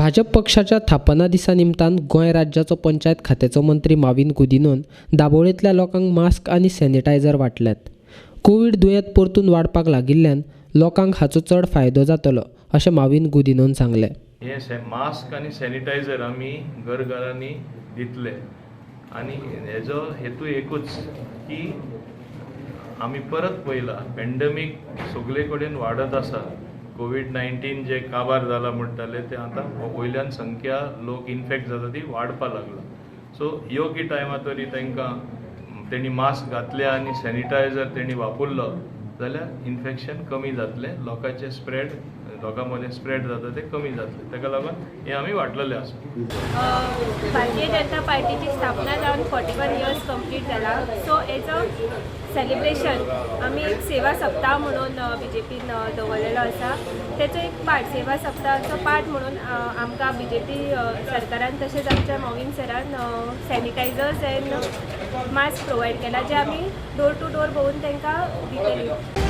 भाजप पक्षाच्या थापना दिसा निमतान गोंय राज्याचो पंचायत खात्याचो मंत्री माविन गुदिन्होन दाबोळेंतल्या लोकांक मास्क आनी सॅनिटायझर वांटल्यात. कोवीड दुयेंत परतून वाडपाक लागिल्ल्यान लोकांक हाचो चड फायदो जातलो अशें माविन गुदिन्होन सांगलें. हे मास्क आनी सॅनिटायझर आमी घरघरांनी दितले आनी हेजो हेतू एकूच की आमी परत पळयला पॅन्डेमीक सगळे कडेन वाडत आसा. कोवीड-19 जे काबार जाला म्हणटाले ते आतां वयल्यान संख्या लोक इन्फेक्ट जाता ती वाडपा लागला. सो योग्य टायमा तरी तांकां तेणी मास्क घातले आनी सॅनिटायझर तेणी वापरलो जाल्यार इन्फेक्शन कमी जातलें, लोकांचें स्प्रेड लोकां मदें स्प्रेड जाता तें कमी जातलें. ताका लागून हें आमी वांटलेलें आसा. भारतीय जनता पार्टीची स्थापना जावन 41 इयर्स कंप्लीट जाला. सो as a celebration आमी एक सेवा सप्ताह म्हणून बीजेपीन दवरलेलो आसा. तेचो एक पार्ट, सेवा सप्ताहाचो पार्ट म्हणून आमकां बीजेपी सरकारान तशेंच आमच्या मॉविन सरान सॅनिटायझर्स एंड मास्क प्रोवायड केला, जे आमी डोर टू डोर भोंवून तांकां दितली.